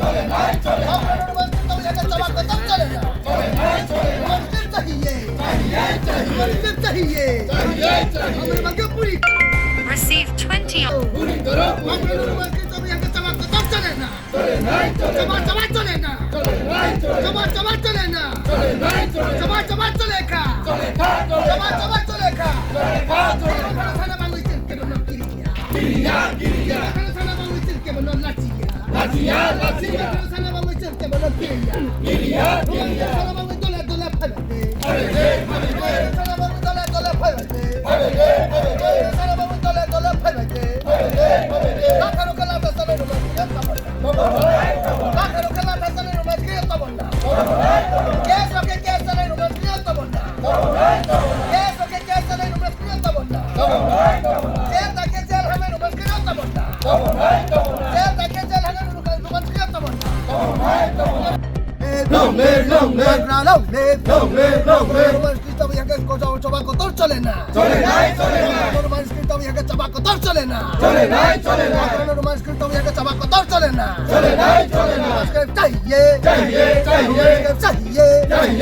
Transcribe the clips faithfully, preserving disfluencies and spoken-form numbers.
चले ना। बांग्ला रोमांस के तो यहाँ का जवाब खत्म चले ना। चले ना, चले ना। रोमांस के चाहिए। चाहिए, चाहिए। रोमांस के चाहिए। चाहिए, चाहिए। हमारे मांगे पूरी। Receive twenty. पूरी करो, पूरी करो। बांग्ला रोमांस के तो यहाँ का जवाब खत्म चले ना। चले ना, चले ना। जवाब, जवाब चले ना। चले ना, चले ना। जवाब, जवाब चले ना। चले ना, चले ना। जवाब, जवाब चलेगा। चलेगा, चलेगा। जवाब, जवाब चलेगा। चलेगा, चलेगा। थाना बांग्ला के बनो किरिया। किरिया, किरिया। थाना बांग्ला के बनो लाचिया। लाचिया, लाचिया। थाना बांग्ला के बनो किरिया। किरिया, किरिया। थाना बांग्ला दले दले फैलाते। फैलाते, फैलाते। थाना बांग्ला दले दले फैलाते। फैलाते, फैलाते। थाना बांग्ला दले दले फैलाते। फैलाते, फैलाते। लाखारो के लाखा साले रुमाल किरिया। Lakharo ke lakha sanai roman kriya tabona. Keso ke kes sanai roman kriya tabona. Keso ke kes sanai roman kriya tabona. Jel da ke jel hanai roman kriya tabona. Jel da ke jel hanai roman kriya tabona. Long live, long live. Long live, long live. Long live, long live. Roman kriya tabona ke ko jabo choba kotor chole na. Chole na, chole na. Roman kriya tabona ke choba kotor chole na. Chole na, chole na. Roman kriya tabona ke choba kotor chole na. Chole na, chole na. Roman kriya चाहिए। चाहिए, चाहिए। चाहिए। चाहिए,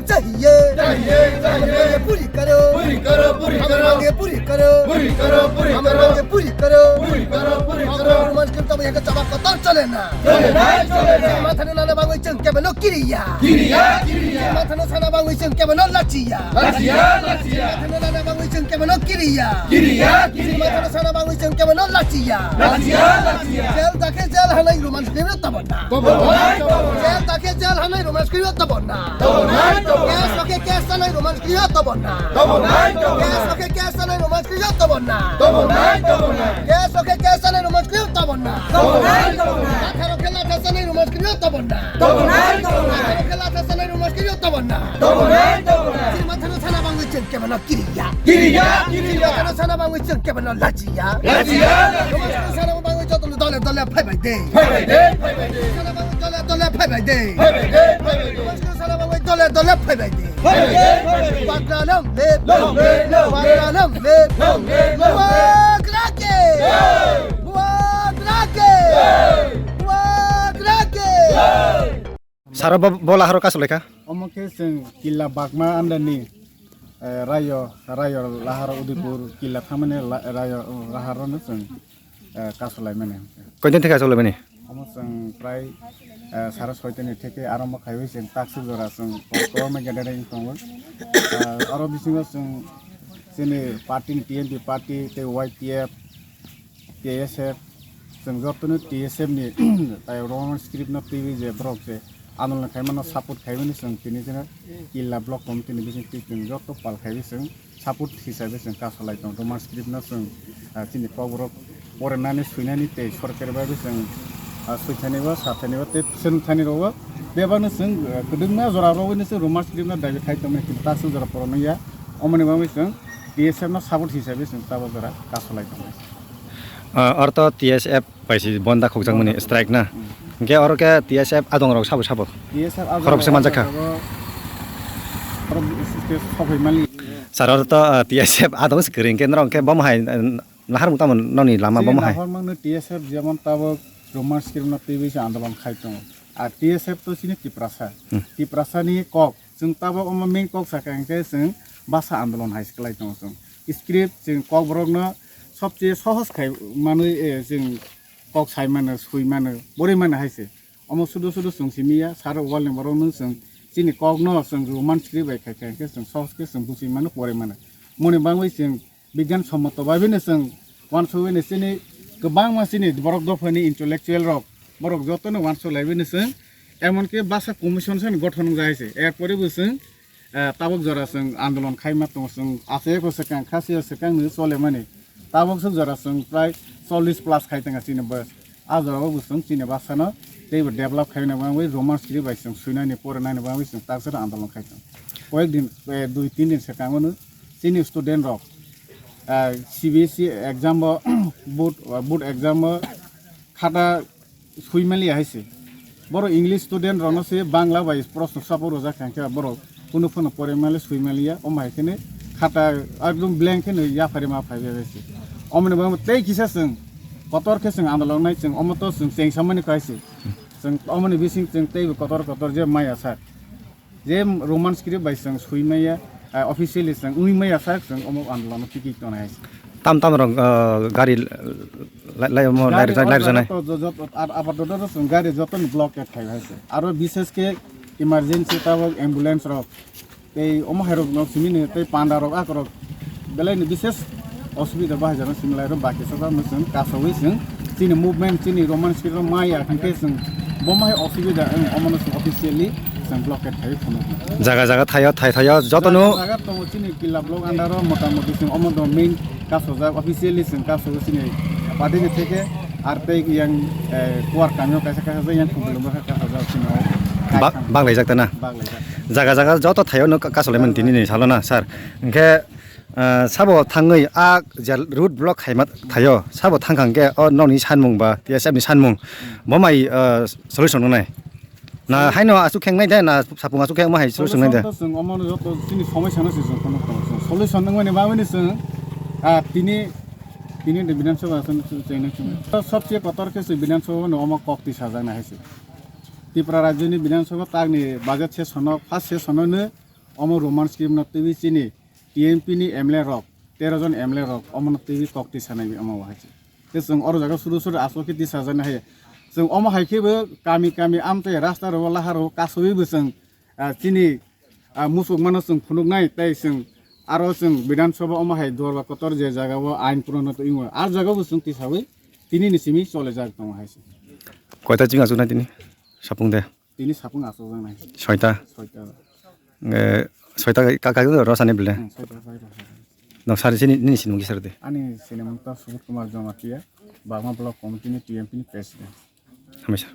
चाहिए। चाहिए, चाहिए। पूरी करो। पूरी करो, पूरी करो। पूरी करो, पूरी करो। पूरी करो, पूरी करो। पूरी करो, पूरी करो। Roman kriya tabona ke choba kotor chole na. Chole na, chole na. Mathano nana bangwi chwng kebeno kiriya. Kiriya, kiriya. Mathano sana bangwi chwng kebeno lachiya. Lachiya, lachiya. Mathano nana bangwi chwng kebeno kiriya. Kiriya, kiriya. Mathano sana bangwi chwng kebeno lachiya. Lachiya, lachiya. Jel da ke jel hanai roman kriya tabona. Tabona, tabona. Jel da ke jel hanai roman kriya tabona. Tabona, tabona. Keso ke kes sanai roman kriya tabona. Tabona, tabona. Keso ke kes sanai roman kriya tabona. Tabona, tabona. Keso ke kes sanai roman kriya tabona. Tabona, tabona. Lakharo ke lakha sanai roman kriya tabona. Tabona, tabona. Lakharo ke lakha sanai roman kriya tabona. Tabona, tabona. Mathano sana bangwi chwng kebeno kiriya. Kiriya, kiriya. Mathano sana bangwi chwng kebeno lachiya. Lachiya, lachiya. Sana bangwi joto dole dole phaibai de. Phaibai de, phaibai de. Sana bangwi dole dole phaibai de. Phaibai de, phaibai de. Sana bangwi dole dole phaibai de. Phaibai de, phaibai de. Bagra long live. Long live, long live. Bagra long live. Long live, long live. Bubagra ke. Jai. Bubagra ke. Jai. Bubagra ke. Jai. Saro bo, bo laharo kasu lekha? Omo khe chwng Killa Bagma under ni, eh, Rayo, Rayo laharo Udaipur Killa thangmani la-, Rayo, oh, laharo no chwng, eh, kasu laimani. Koitin theke kasu laimani? Omo chwng prai, eh, saro soitani theke arombho khaiwi chwng taksuk jora chwng kwbangma gathering tongo. Eh, aro bisingo chwng chini party ni T N P party tei Y T F, T S F, chwng jotono T S F ni tai Roman script no twiwi je borok je andolon khaimano support khaimani chwng tini jeno Killa block committee ni bising twi chwng joto pal khaiwi chwng support hisabe chwng kasalai tongo. Roman script no chwng, ah, chini kokborok porinani swinani tei sorkari bai bo chwng, ah, swithani bo sathani bo tei swrwngthani rogo bebakno chwng, ah, kwdwkma jora rogwi no chwng Roman script no dabi khai tongmani kintu taksuk jora poronwi ya omoni bagwi chwng T S F no support hisabe chwng tabok jora kasalai tongo. Ah, oro to T S F bai si bonda khokjakmani strike na. Hmm. Hingke oro ke T S F adong rok sabo sabo. T S F adong khorok se rok manjak kha. Sabo khorok se sokoi mali. Sir, oro to, ah, T S F adong se kwrwi hingke norok hingke bomo hai, eh, nahar mung tamo noni lama bomo hai. Nahar mung no T S F jemon tabok Roman script no twiwi se andolon khai tongo. Ar T S F to chini Tiprasa. Hmm. Tiprasa ni kok. Chwng tabok omo main kok sakha hingke chwng basa andolon hai se kwlai tongo chwng. Script chwng kokborokno sobse sohos khai manwi, eh, chwng kok sai mano, sui mano, borwi mano hai se. Omo sudu sudu chwng simi ya, sir wall ni borokno chwng chini kokno chwng Roman script bai khai khai hingke chwng sohos khe chwng buchwi mano, porwi mano. Moni bangwi chwng Bigyan sommoto bai bini chwng wansugwi ni chini kwbangma chini borok dophani intellectual rok, borok jotono wansuk lai bini chwng, emonki basa commission sani gothon wngjaisi. Erpore bo chwng, eh, tabuk jora chwng andolon khaima tongo, chwng aswk swkang khasiyo swkang ni cholemani. Tabuk swk jora chwng prai chollish plus khai tongkha chini boyos. A jorao bo chwng chini bwsano teibo develop khaina bagwi Roman script bai chwng swinani porinani bagwi chwng taksano andolon khai tongo. Koyek din, eh, dui tin din swkango no chini student rok, eh, C B S E exam o board, board exam o khata swi maliya hai se. Borok English student rokno se Bangla bai proshno sapo rwjak kha, hwnkhe borok kunu phano porimali swi maliya, omo hai kheno khata ekdom blank kheno yapharima phaibai bai se. Omoni bagwi tei kisa chwng kotor khe chwng andolon nai chwng omo to chwng chengsamani kha hai se. Chwng omoni bising chwng teibo kotor kotor je maya sak. Je Roman script bai chwng swi maya, ah, officially chwng wi maya sak chwng omo andolono tiki tongnai hai se. Tam tam rok, ah, gari lai, lai, omo lai, Gari lai, lai order rwjanai. To jo-, jo-, ar abar do do chwng gari joto ni blockade khai hai se. Aro bishesh khe emergency tabok ambulance rok tei omo hai rok no simi ni tei panda rok ak rok belai ni bishesh osubida bahai jana simi lai rok baki sok rok no chwng kasawi chwng chini movement chini Roman script rok maya hwnkhe chwng bo mai osubida wng omo no chwng officially chwng blockade khai phunuk. Jaga jaga thaio, thai thaio, joto no. Jaga jaga tongo chini killa block under o mota moti chwng omo do main kasojak officially chwng kasogo chini party ni theke ar tei yang, eh, kuar kamio kaisa kaisa yang khumulungo kasogo chini o. Ba-, baglaijak ta na? Baglaijak. Jaga jaga joto thaio no ka-, kasolaimani tini ni salo na sir. Hwnkhe, ah, sabo thangwi a je road block khaima thaio, sabo thangkha hwnkhe o nokni sanmung ba T S F ni sanmung bo mai, ah, solution wngnai? Na haino aswk khe wngnai de, na sapung aswk khe wngma hai solution wngnai de? Solution to chwng omono joto chini somosya no se chwng phano tongo. Solution wngmani bagwi ni chwng, ah, tini, tini de Bidhan Sabha aswk chwng, chwng, chwng. Sobse kotor khe se Bidhan Sabha no omo kok twi sajaknai hai se. Tripura rajyoni Bidhan Sabha tagni budget session no, first session no omo Roman script no twiwi chini T M P ni M L A rok, tero jon M L A rok omono twiwi kok twi sanai omo hai se. Te chwng oro jaga suru suru aswk khe twi sajani hai. Chwng omo hai khe bo kami kami amtwi rasta rogo lahar rogo kasowi bo chwng, ah, chini, ah, musuk mano chwng phunuknai tei chwng aro chwng Bidhan Sabha omo hai dorba kotor je jaga o ain pronoto wngo. A jaga bo chwng twi sawi tini ni simi chole jak tongo hai se. Koita chwng aswk nai tini? Sapung de. Tini sapung aswk jak nai. Soita. Soita. Eh, soita ka, ka, ka, rosani bile. Hmm, soita, soita, soita. Nong sari sini, nini sinimung kisar de? Ani sinimung ta Subut Kumar Jamatia, Bagma Block Committee ni T M P ni President. Hamisa.